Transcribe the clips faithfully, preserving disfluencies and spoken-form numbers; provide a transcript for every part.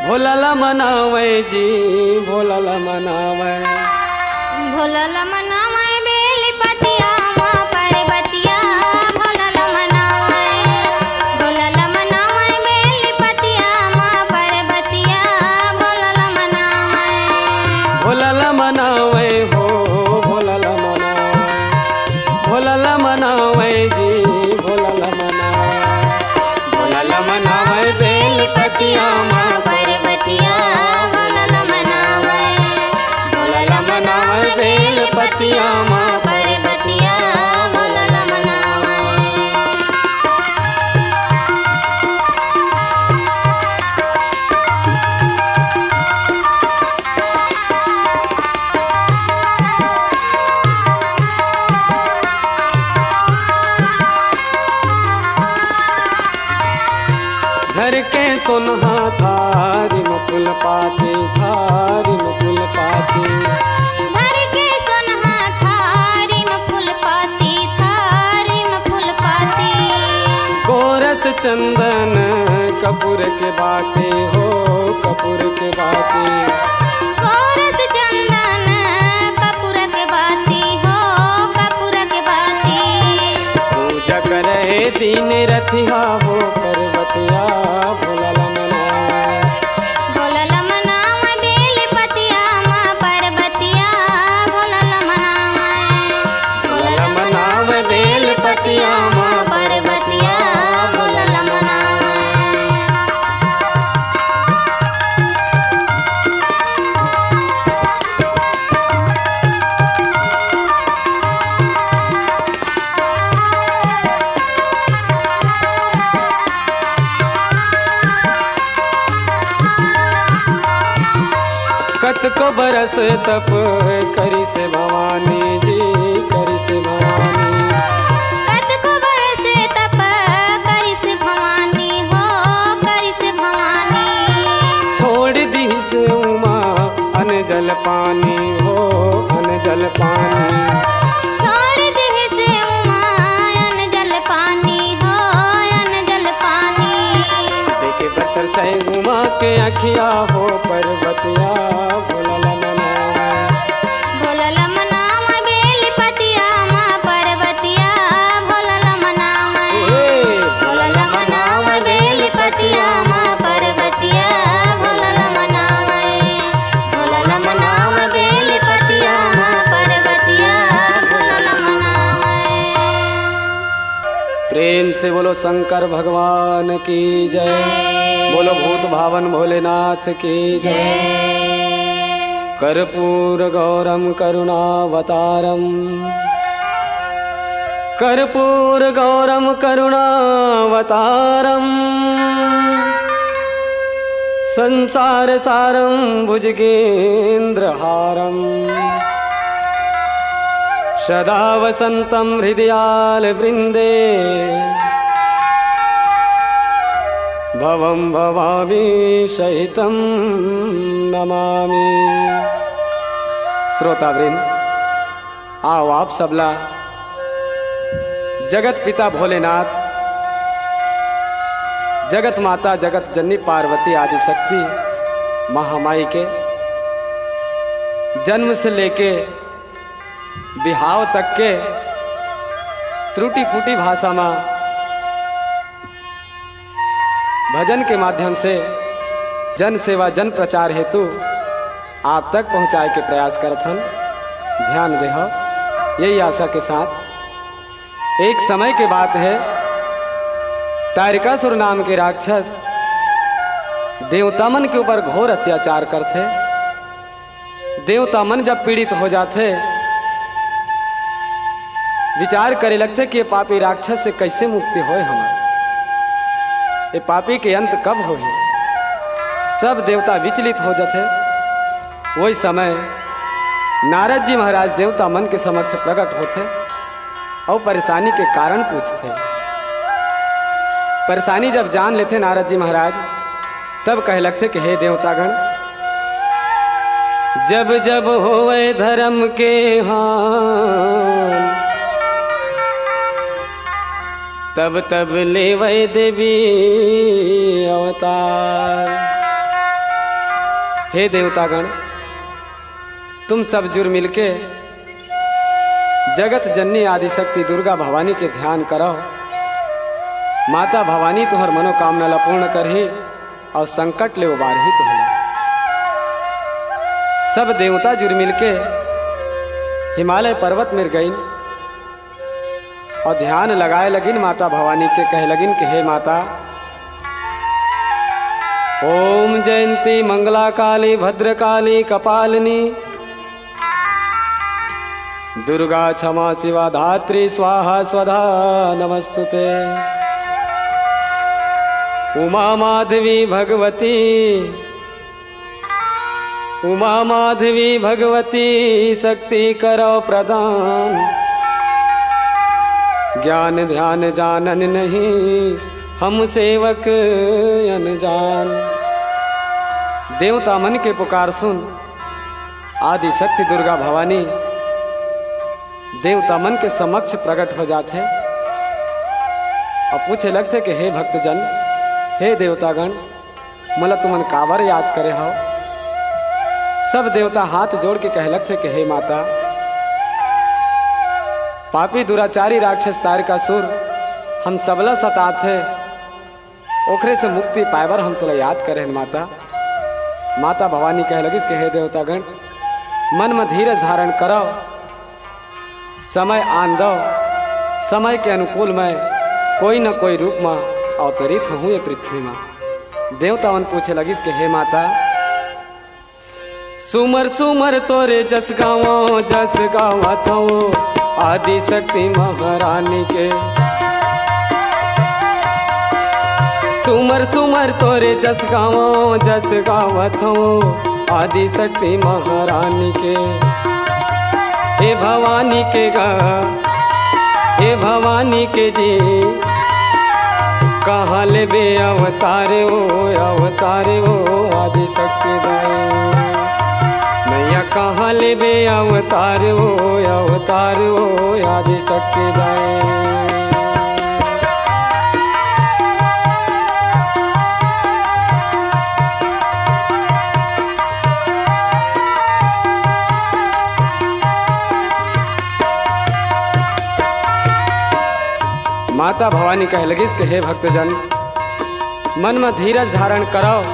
भोला ला मनावै जी, भोला ला मनावै। भोला ला मनावै बेल पतिया मा परबतिया, भोला ला मनावै। भोला ला मनावै बेल पतिया मा परबतिया, भोला ला मनावै। भोला ला मनावै हो, भोला ला मनावै। भोला ला मनावै जी, भोला ला मनावै। भोला ला मनावै बेल पतिया मा परबतिया, भोला ला मनावै। भोला ला मनावै बेल पतिया मा परबतिया, भोला ला मनावै। घर के सोनहा थारी म फूल पाती, थारी म फूल पाती। घर के सोनहा थारी म फूल पाती, थारी म फूल पाती। गोरस चंदन कपूर के बाती हो, कपूर के बाती। गोरस चंदन कपूर के बाती हो, कपूर के बाती। पूजा करे दिन रतिहा हो परबतिया, भोला ला मनावै। भोला ला मनावै बेल पतिया मा परबतिया, भोला ला मनावै। भोला ला मनावै बेल पतिया मा परबतिया, भोला ला मनावै। कतको बरस तप करिस भवानी जी, करिस भवानी। कतको बरस तप करिस भवानी हो, करिस भवानी। छोड़ दिहिस उमा अन जल पानी हो, अन जल पानी। छोड़ दिहिस उमा अन जल पानी हो, अन जल पानी। देखे बरसै उमा के अँखिया हो परबतिया, भोला ला मनावै। भोला ला मनावै बेल पतिया मा परबतिया, भोला ला मनावै। ए, भोला ला मनावै बेल पतिया मा परबतिया, भोला ला मनावै। भोला ला मनावै बेल पतिया मा परबतिया, भोला ला मनावै। प्रेम से बोलो शंकर भगवान की जय। जय। बोलो भूत भावन भोलेनाथ की जय। जय। कर्पूर गौरम करुणावतारम, कर्पूर गौरम करुणावतारम, संसार सारम भुजगेंद्र हारम, सदा वसंतम हृदयाल वृंदे, भवम भवामी सहितम नमामि। श्रोतावृंद, आओ आप सबला जगत पिता भोलेनाथ, जगत माता, जगत जननी पार्वती आदि शक्ति महामाई के जन्म से लेके बिहाव तक के त्रुटि फूटी भाषा मा भजन के माध्यम से जन सेवा, जन प्रचार हेतु आप तक पहुँचाए के प्रयास करत हन। ध्यान देहव, यही आशा के साथ। एक समय के बात हे, तारिकासुर नाम के राक्षस देवता मन के ऊपर घोर अत्याचार करथे। देवता मन जब पीड़ित हो जाथे, विचार करे लगथे कि ये पापी राक्षस से कैसे मुक्ति होय हमर, ये पापी के अंत कब होही। सब देवता विचलित हो जाथे। वही समय नारद जी महाराज देवता मन के समक्ष प्रकट होथे। अउ परेशानी के कारण पूछथे। परेशानी जब जान लेथे नारद जी महाराज, तब कहे लगथे कि हे देवतागण, जब जब होवै धर्म के हान, तब तब लेवै देवी अवतार। हे देवतागण, तुम सब जुर मिलके जगत जननी आदिशक्ति दुर्गा भवानी के ध्यान करव। माता भवानी तुहर मनोकामना ला पूर्ण करही अउ संकट ले उबारही तुहला। सब देवता जुर मिलके हिमालय पर्वत मेर गइन अउ ध्यान लगाए लगिन माता भवानी के, कहे लगिन कि हे माता, ओम जयंती मंगला काली भद्रकाली कपालिनी दुर्गा क्षमा शिवा धात्री स्वाहा स्वधा नमस्तुते। उमा माधवी भगवती, उमा माधवी भगवती शक्ति करव प्रदान, ज्ञान ध्यान जानन नहीं हम सेवक अनजान। देवता मन के पुकार सुन आदि शक्ति दुर्गा भवानी देवता मन के समक्ष प्रकट हो जाथे अउ पूछे लगथे कि हे भक्तजन, हे देवतागण, मोला तुमन काबर याद करे हव? सब देवता हाथ जोड़ के कहे लगथे कि हे माता, पापी दुराचारी राक्षस तारकासुर हम सबला सताथे, ओखरे से मुक्ति पाए बर हम तोला याद करे हन माता। माता भवानी कहे लगिस कि हे देवतागण, मन म धीरज धारण करव, समय आन दव, समय के अनुकूल मैं कोई न कोई रूप म अवतरित होहूं ये पृथ्वी म। देवता मन पूछे लगिस कि हे माता, सुमर सुमर तोरे जस गावों, जस गावत हूँ आदि शक्ति महारानी के। सुमर सुमर तोरे जस गावों, जस गावत हूँ आदि शक्ति महारानी के। हे भवानी के गा, हे भवानी के जी, कहाँ लेबे अवतार ओ, अवतार ओ आदि शक्ति दाई। मैया कहाँ लेबे अवतार ओ, अवतार ओ आदि शक्ति दाई। माता भवानी कहे लगिस कि हे भक्तजन, मन म धीरज धारण करव।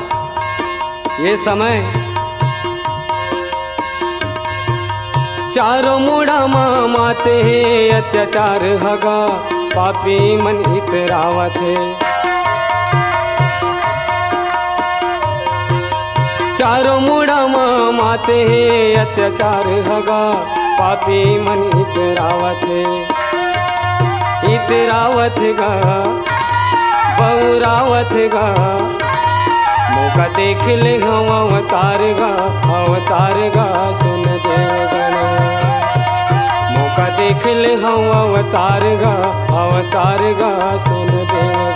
ये समय चारों मुड़ा म माते हे अत्याचार हगा, पापी मन इतरावत हे। चारों मुड़ा म माते हे अत्याचार हगा, पापी मन इतरावत हे, इतरावत गा, बउरावत गा। मोका देख ले हव अवतार गा, अवतार गा सुन देवगण। मोका देख ले हव अवतार गा, अवतार गा सुन देवगण।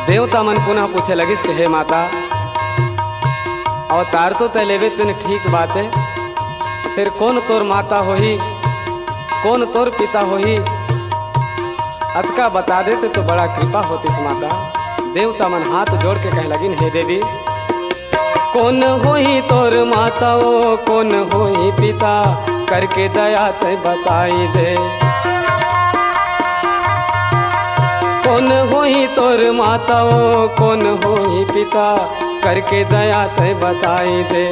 देवता मन पुनः पूछे लगिस कि हे माता, अवतार तो तैं लेबे तेन ठीक बात हे, फेर कोन तोर माता होही, कोन तोर पिता होही, अतका बता देते तो बड़ा कृपा होतिस माता। देवता मन हाथ जोड़ के कहे लगिन, हे देवी, कोन होही तोर माता ओ, कोन होही पिता, करके दया तैं बताई दे। कोन होही तोर माता ओ, कोन होही पिता, करके दया तैं बताई दे।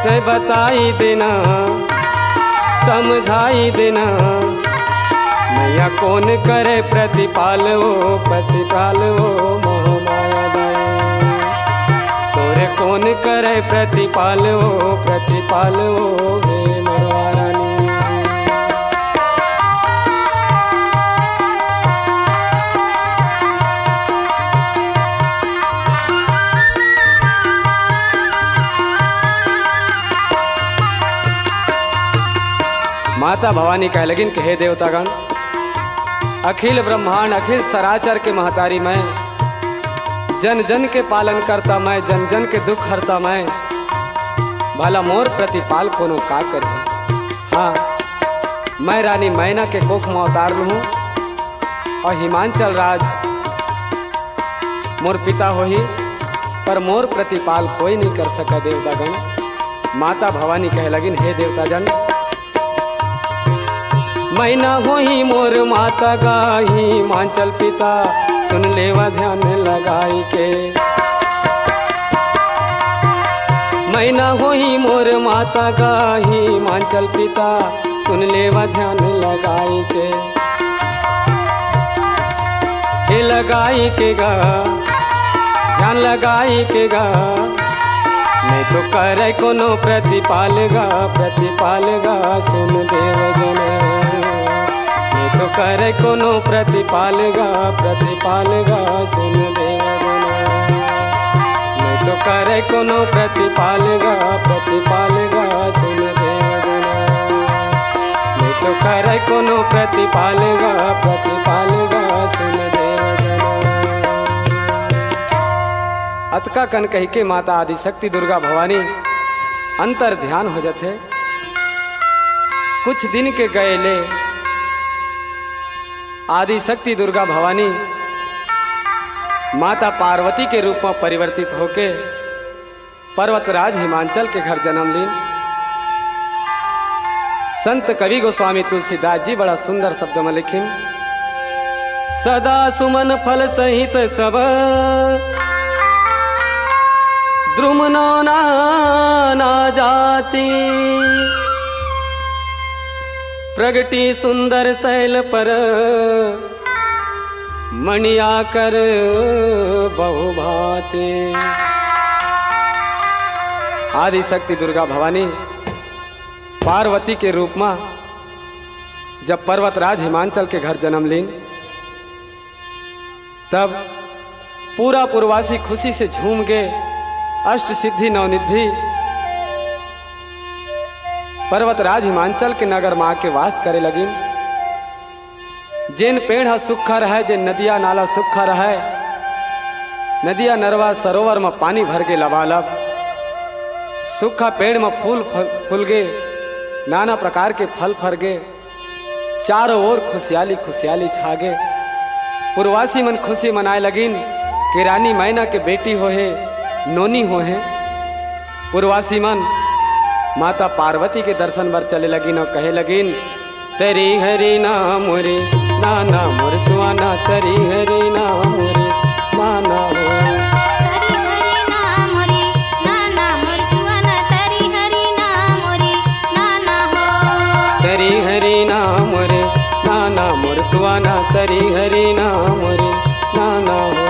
तैं बताई देना, समझाई देना, मैया कोन करे प्रतिपाल ओ, प्रतिपाल ओ महामाया दाई। तोरे कोन करे प्रतिपाल ओ, प्रतिपाल ओ हे मड़वा रानी। माता भवानी कहे लगिन कि हे देवतागण, अखिल ब्रह्मांड, अखिल सराचर के महतारी मैं, जन जन के पालन करता मैं, जन जन के दुख हरता मैं, भला मोर प्रतिपाल कोनो का करही। हाँ, मैं रानी मैना के कोख म अवतार लूँ अउ हिमांचल राज मोर पिता होही, पर मोर प्रतिपाल कोई नहीं कर सका देवतागण। माता भवानी कहे लगिन, हे देवतागण, मैना होही मोर माता गा हिमांचल पिता, सुन लेवा ध्यान लगाई के। मैना होही मोर माता गा हिमांचल पिता, सुन लेवा ध्यान लगाई के। हे लगाई के गा, ध्यान लगाई के गा, नहीं तो करे कोनो प्रतिपाल गा, प्रतिपाल गा सुन देव जन। नहीं तो करे कोनो प्रतिपाल गा, प्रतिपाल गा सुन देव जन। नहीं तो करे कोनो प्रतिपाल गा, प्रतिपाल गा सुन देव जन। नहीं तो करे कोनो प्रतिपाल गा, प्रतिपाल गा सुन देव जन। अतका कन कहिके माता आदिशक्ति दुर्गा भवानी अंतर ध्यान हो जथे। कुछ दिन के गए ले आदिशक्ति दुर्गा भवानी माता पार्वती के रूप म परिवर्तित होके पर्वतराज हिमांचल के घर जन्म लीन। संत कवि गोस्वामी तुलसीदास जी बड़ा सुंदर शब्द म लिखिन, सदा सुमन फल सहित सब द्रुम नौ नाना जाति। प्रगटी सुंदर शैल पर मणि आकर बहुभाते। आदिशक्ति दुर्गा भवानी पार्वती के रूप म जब पर्वतराज हिमांचल के घर जन्म लीन, तब पूरा पुरवासी खुशी से झूम गे। अष्ट सिद्धि नवनिधि पर्वतराज हिमांचल के नगर म आके वास करे लगिन। जेन पेड़ ह सूखा रहय, जेन नदिया नाला सूखा रहय, नदिया नरवा सरोवर म पानी भर गे लबालब। सूखा पेड़ म फूल फ-, फूल गे, नाना प्रकार के फल फर गे। चारों ओर खुशियाली खुशियाली छा गे। पुरवासी मन खुशी मनाए लगिन कि रानी मैना के बेटी होहे, नोनी होहे। पुरवासी मन माता पार्वती के दर्शन बर चले लगिन अउ कहे लगिन, तरी हरी ना मोरे नाना मोर सुहाना, तरी हरी ना मोरे नाना हो। तरी हरी ना मोरे नाना मोर सुहाना, तरी हरी ना मोरे नाना हो। तरी हरी ना मोरे नाना मोर सुहाना, तरी हरी ना मोरे नाना हो।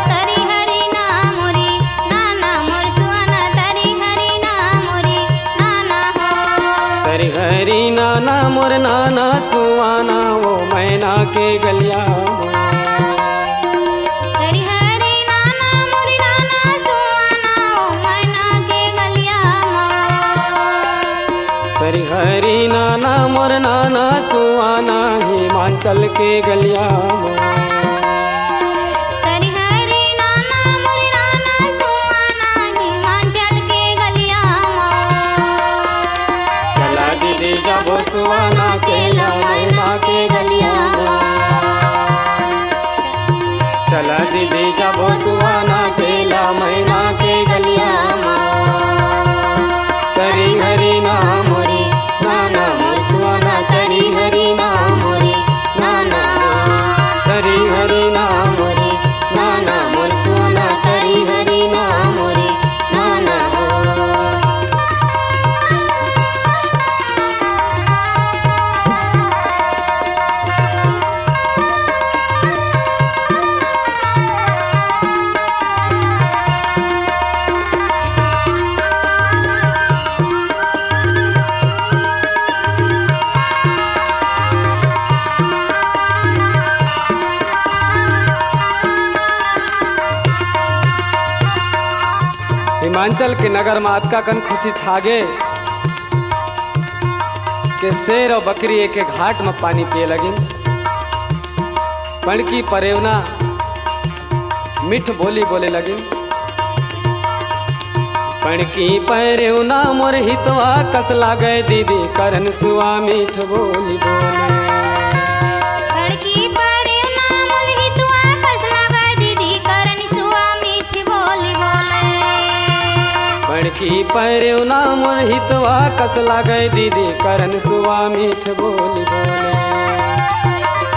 तरी हरी ना मोरे नाना मोर सुहाना, तरी हरी ना मोरे नाना हो। तरी हरी नाना मोर नाना सुहाना, वो मैना के गलिया म। तरी हरी नाना मोर नाना सुहाना, वो मैना के गलिया म। तरी हरी नाना मोर नाना सुहाना, हिमांचल के गलिया म। तरी हरी नाना मोर नाना सुहाना, हिमांचल के गलिया म। चला दीदी जाबो सुहाना, चेला मैना के गलिया म। चला दीदी जाबो सुहाना, चेला मैना के गलिया म। तरी हरी ना मोरे नाना मोर सुहाना, तरी हरी ना मोरे नाना हो। तरी हरी ना मोरे नाना मोर सुहाना, तरी हरी ना मोरे नाना हो। हिमांचल के नगर म अतका कन खुशी छागे के शेर अउ बकरी एक एक घाट म पानी पिए लगिन। पड़की परेवना मीठ बोली बोले लगिन। पड़की परेव ना मोर हितवा, कस लागे दीदी करन सुआ, मीठ बोली बोले। पड़की परेव ना मोर हितवा, कस लागे दीदी करन सुआ, मीठ बोली बोले। पड़की परेव ना मोर हितवा, कस लागे दीदी करन सुआ, मीठ बोली बोले।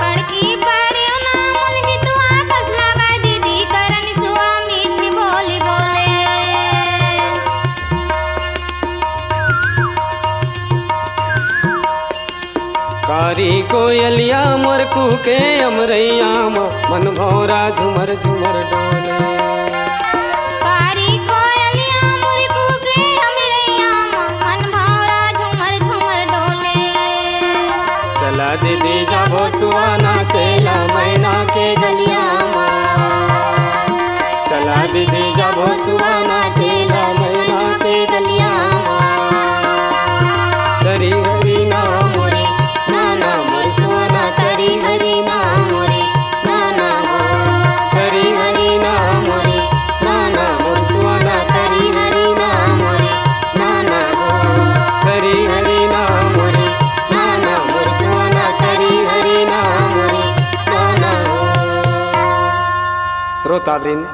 पड़की परेव ना मोर हितवा, कस लागे दीदी करन सुआ, मीठ बोली बोले। कारी कोयलिया मोर कुहके अमरैया म, मन भौरा झुमर झुमर डोले। कारी कोयलिया मोर कुहके अमरैया म, मन भौरा झुमर झुमर डोले। चला दीदी जाबो सुआ नाचे ला मैना के गलिया म। चला दीदी जाबो सुआ नाचे ला मैना के गलिया म। हरी हरी नाम रे, नाना मोर सुआ ना, हरी हरी नाम रे, नाना हो। हरी हरी नाम रे, नाना मोर सुआ ना, हरी हरी नाम रे, नाना हो। हरी हरी नाम रे, नाना मोर सुआ ना, हरी हरी नाम रे, नाना हो। श्रोतावृंद,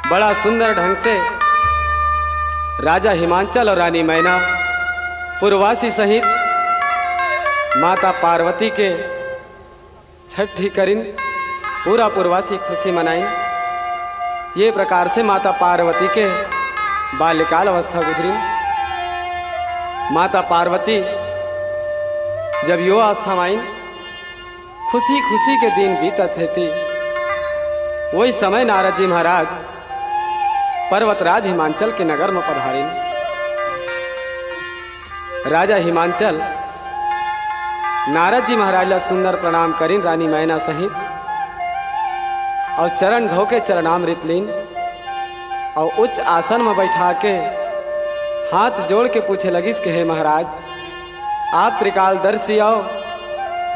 बड़ा सुंदर ढंग से राजा हिमांचल और रानी मैना पुरवासी सहित माता पार्वती के छठी करिन, पूरा पुरवासी खुशी मनाइन। ये प्रकार से माता पार्वती के बाल्यकाल अवस्था गुजरिन। माता पार्वती जब युवा अवस्था म आइन, खुशी खुशी के दिन बीतत हे ती, वही समय नारद जी महाराज पर्वतराज हिमांचल के नगर म पधारिन। राजा हिमांचल नारद जी महाराज ला सुंदर प्रणाम करिन, रानी मैना सहित, अउ चरण धो के चरणामृत लीन, अउ उच्च आसन म बैठा के हाथ जोड़ के पूछे लगिस कि हे महाराज, आप त्रिकालदर्शी अव,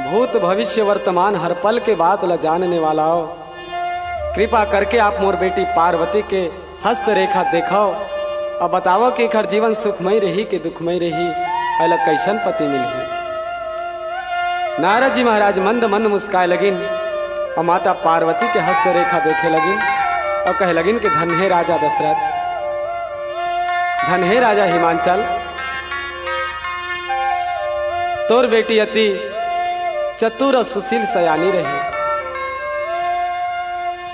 भूत भविष्य वर्तमान हर पल के बात ला जानने वाला अव। कृपा करके आप मोर बेटी पार्वती के हस्त रेखा देखव, अब बतावव कि एकर जीवन सुखमय रही कि दुखमय रही, एला कैसन पति मिलही। नारद जी महाराज मंद मंद मुस्काए लगिन और माता पार्वती के हस्त रेखा देखे लगिन और कहे लगिन कि धन्य हे राजा दशरथ, धन्य हे राजा हिमांचल, तोर बेटी अति चतुर और सुशील सयानी रही।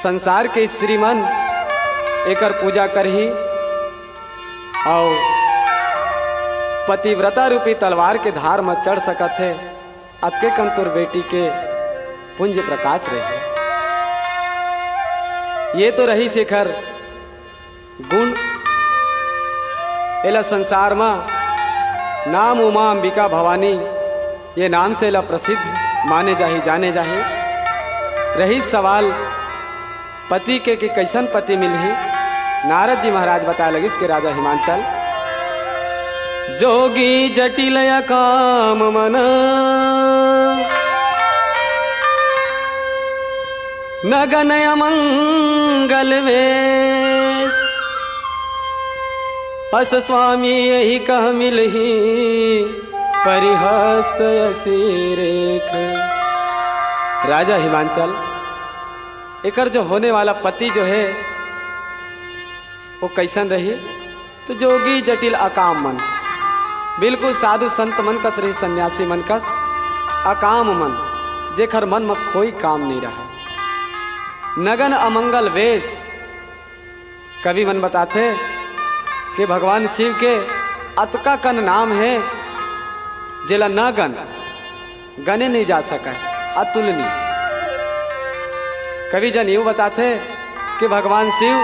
संसार के स्त्री मन एकर पूजा करही और पतिव्रता रूपी तलवार के धार म चढ़ सकत हे, अतके कन तोर बेटी के पुंज प्रकाश रही। ये तो रहिस एकर गुण। एला संसार म नाम उमा अंबिका भवानी ये नाम से एला प्रसिद्ध माने जाही, जाने जाही। रहिस सवाल पति के, कि कैसन पति मिलही, नारद जी महाराज बताए लगिस कि राजा हिमांचल, जोगी जटिल अकाम मन नगन अमंगल वेश। अस स्वामी यही कह मिलही परिहस्त असी रेख। राजा हिमांचल, एकर जो होने वाला पति जो हे वो कैसन रही? तो जोगी जटिल अकाम मन, बिल्कुल साधु संत मन कस रही, सन्यासी मन कस अकाम मन, जेखर मन म कोई काम नहीं रहा। नगन अमंगल वेश, कवि मन बताथे कि भगवान शिव के अतका कन नाम हे, जेला न गन गने नहीं जा सकय, अतुलनीय। कवि जन यूं बताथे कि भगवान शिव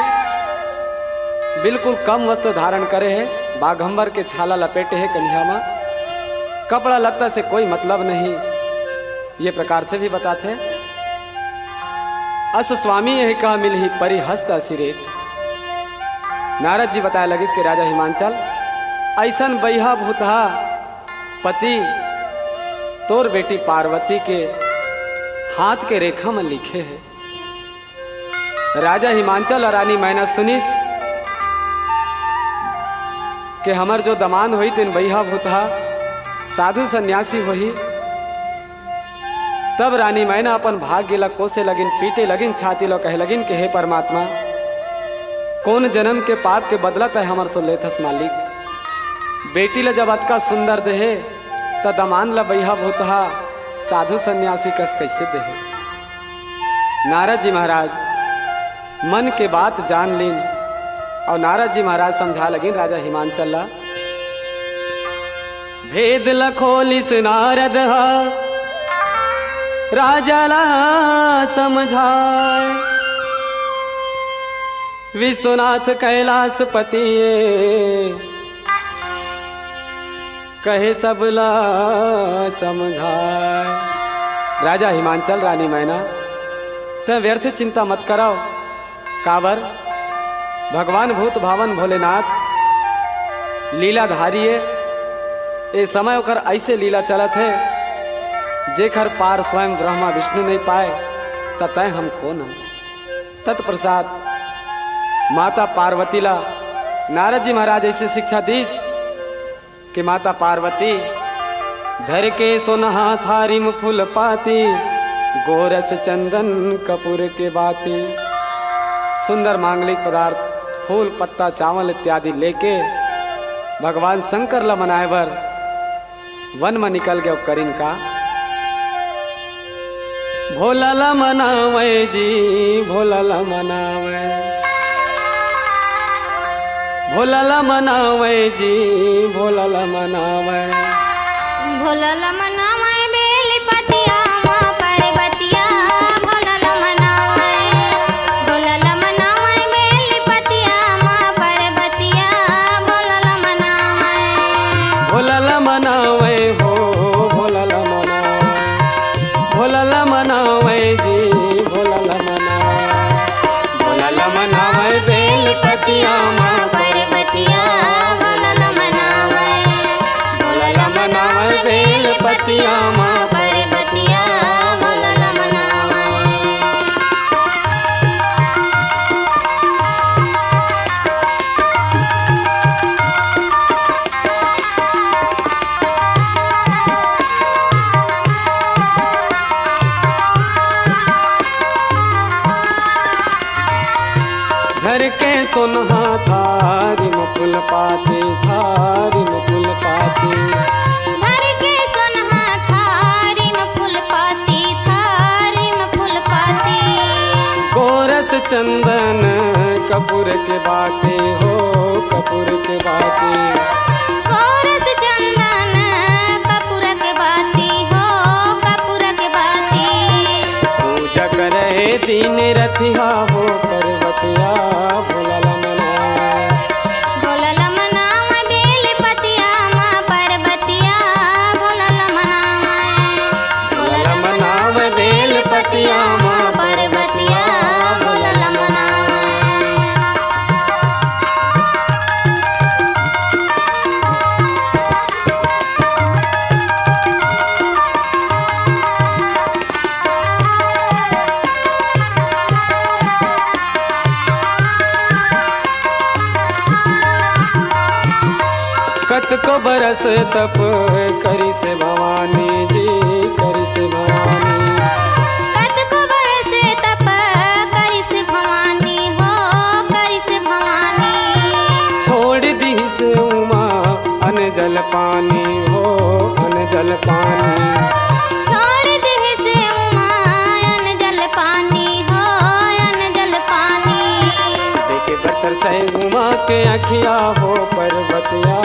बिल्कुल कम वस्त्र धारण करे हे, बाघंबर के छाला लपेटे हे कनिहा म, कपड़ा लत्ता से कोई मतलब नहीं, ये प्रकार से भी बताथे। अस स्वामी यही कह मिलही परिहस्त असी रेख। नारद जी बताए लगिस कि राजा हिमांचल, ऐसन बइहा भूतहा पति तोर बेटी पार्वती के हाथ के रेखा म लिखे हे। राजा हिमांचल अउ रानी मैना सुनिस के हमर जो दमांद होही तेन बइहा भूतहा साधु सन्यासी होही। तब रानी मैना अपन भाग्य ला कोसे लगिन, पीटे लगिन छाती ला, कहे लगिन कि हे परमात्मा, कोन जनम के पाप के बदला तैं हमर सो लेथस मालिक? बेटी ला जब अतका सुंदर देहे, त दमांद ला बइहा भूतहा साधु सन्यासी कस कइसे देहे? नारद जी महाराज मन के बात जान लीन अउ नारद जी महाराज समझा लगिन राजा हिमांचल ला। भेद ल खोलिस नारद ह राजा ला समझाय, विश्वनाथ कैलाशपति कहे सबला समझाय। राजा हिमांचल, रानी मैना, तैं व्यर्थ चिंता मत करव। काबर? भगवान भूत भावन भोलेनाथ लीलाधारी ए। ए समय ओकर अइसे लीला चलत हे, जेकर पार स्वयं ब्रह्मा विष्णु नइ पाय, त तैं हम कोन हन? तत्पश्चात माता पार्वती ला नारद जी महाराज अइसे शिक्षा दीस कि माता पार्वती धर के सोनहा थारी म फूल पाती, गोरस चंदन कपूर के बाती। सुंदर मांगलिक पदार्थ, फूल, पत्ता, चावल इत्यादि लेके भगवान शंकर ला मनाए बर वन म निकल गे अउ करिन का? भोला ला मनावय जी, भोला ला मनावय, भोला ला मनावय जी, भोला ला मनावय। भोला ला मनावय बेल पतिया मा परबतिया, भोला ला मनावय। भोला ला मनावय बेल पतिया मा परबतिया, भोला ला मनावय। भोला ला मनावय हो, भोला ला मनावय। भोला ला मनावय जी, भोला ला मनावय। भोला ला मनावय बेल पतिया मा परबतिया, भोला ला मनावय। भोला ला मनावय बेल पतिया मा परबतिया, भोला ला मनावय। धर के सोनहा थारी म फूल पाती, थारी म फूल पाती। धर के सोनहा थारी म फूल पाती, थारी म फूल पाती। गोरस चंदन कपूर के बाती हो, कपूर के बाती। गोरस चंदन कपूर के बाती हो, कपूर के बाती। पूजा करे दिन रतिहा हो परबतिया, भोला ला मनावय। भोला ला मनावय बेल पतिया मा परबतिया, भोला ला मनावय। भोला ला मनावय बेल पतिया मा परबतिया, भोला ला मनावय। कतको बरस तप करिस भवानी जी, करिस भवानी। कतको बरस तप करिस भवानी हो, करिस भवानी। छोड़ दिहिस उमा अन जल पानी हो, अन जल पानी। छोड़ दिहिस उमा अन जल पानी हो, अन जल पानी। देखे बर तरसय उमा के अँखिया हो परबतिया,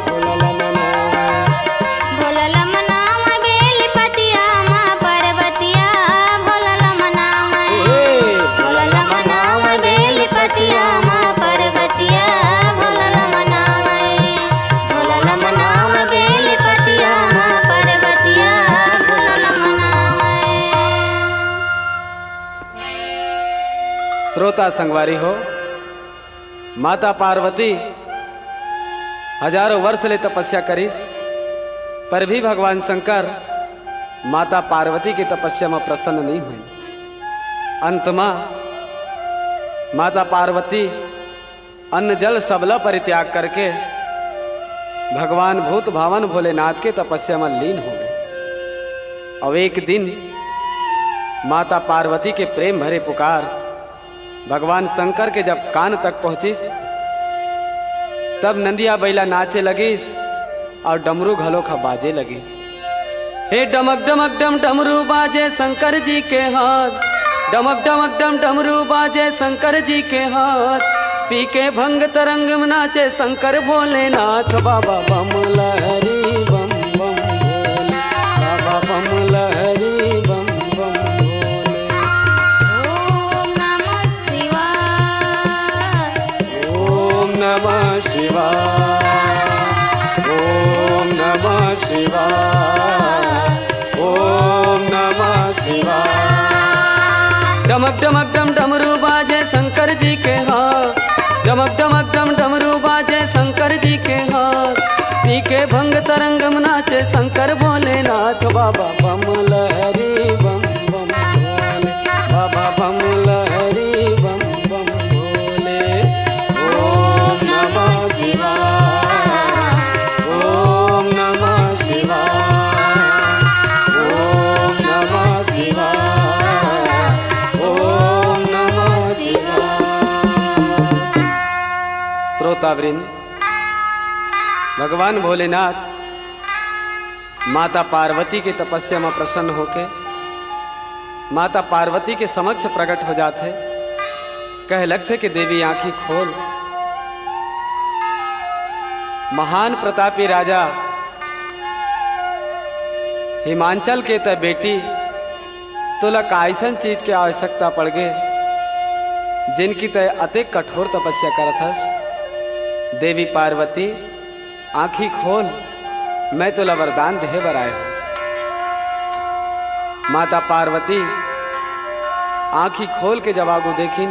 भोला ला मनावय। भोला ला मनावय बेल पतिया मा परबतिया, भोला ला मनावय। ए, भोला ला मनावय बेल पतिया मा परबतिया, भोला ला मनावय। भोला ला मनावय बेल पतिया मा परबतिया, भोला ला मनावय। श्रोता संगवारी हो, माता पार्वती हजारों वर्ष ले तपस्या करिस, पर भी भगवान शंकर माता पार्वती के तपस्या म प्रसन्न नइ होय। अंत म माता पार्वती अन्न जल सबला परित्याग करके भगवान भूत भावन भोलेनाथ के तपस्या म लीन हो गए। अउ एक दिन माता पार्वती के प्रेम भरे पुकार भगवान शंकर के जब कान तक पहुंचिस, तब नंदिया बैला नाचे लगिस अउ डमरू घलोक ह बाजे लगिस। हे डमक डमक डम डमरू बाजे शंकर जी के हाथ, डमक डमक डम डमरू बाजे शंकर जी के हाथ। पी के भंग तरंग में नाचे शंकर भोलेनाथ। बाबा बम लहरी बम बम भोले, बाबा बम लहरी बम बम भोले। ओम नमः शिवाय। ओम नमः शिवाय। ओम नमः शिवाय। ओम नमः शिवाय। डमक डमक डम डमरू बाजे शंकर जी के हाथ, डमक डमक डम डमरू बाजे शंकर जी के हाथ। पी के भंग तरंग में नाचे शंकर भोलेनाथ। बाबा बम लहरी बम बम भोले, बाबा बम लहरी बम बम भोले। ओम नमः शिवाय। ओम नमः शिवाय। ओम नमः शिवाय। ओम नमः शिवाय। श्रोतावृंद, भगवान भोलेनाथ माता पार्वती के तपस्या म प्रसन्न होके माता पार्वती के समक्ष प्रकट हो जाथे। कहे लगथे कि देवी आंखी खोल, महान प्रतापी राजा हिमांचल के तै बेटी, तोला का अइसन चीज के आवश्यकता पड़ गे, जिनकी तै अतेक कठोर तपस्या करत हस? देवी पार्वती, आंखी खोल, मैं तोला वरदान देहे बर आए हूं। माता पार्वती आंखी खोल के जब आगू देखिन,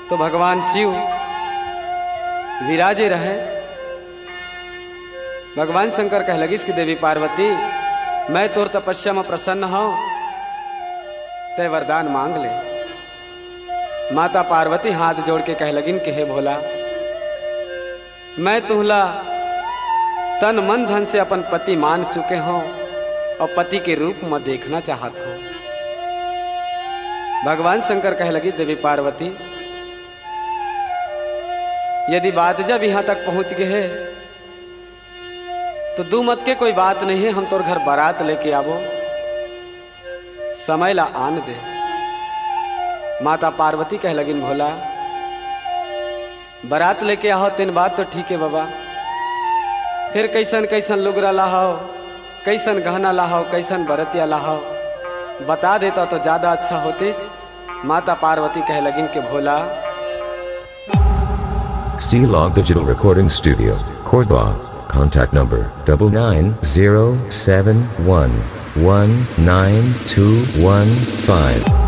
तो भगवान शिव विराजे रहे। भगवान शंकर कह लगिस कि देवी पार्वती, मैं तोर तपस्या म प्रसन्न हूं, तै वरदान मांग ले। माता पार्वती हाथ जोड़ के कह लगिन कि हे भोला, मैं तुहला तन मन धन से अपन पति मान चुके हूं और पति के रूप म देखना चाहत हूं। भगवान शंकर कह लगी, देवी पार्वती, यदि बात जब यहां तक पहुंच गे हे, तो दू मत के कोई बात नहीं है, हम तोर घर बारात लेके आबो, समय ला आन दे। माता पार्वती कह लगिन, भोला, बारात लेके आहो, तेन बात तो ठीक है बाबा, फिर कैसन कैसन लुगरा लाहो, कैसन गहना लाहो, कैसन बरतिया लाहो, बता देता तो ज्यादा अच्छा होतिस। माता पार्वती कह लगिन के भोला, Ceylon Digital Recording Studio, Cordoba. Contact number double nine zero seven one one nine two one five.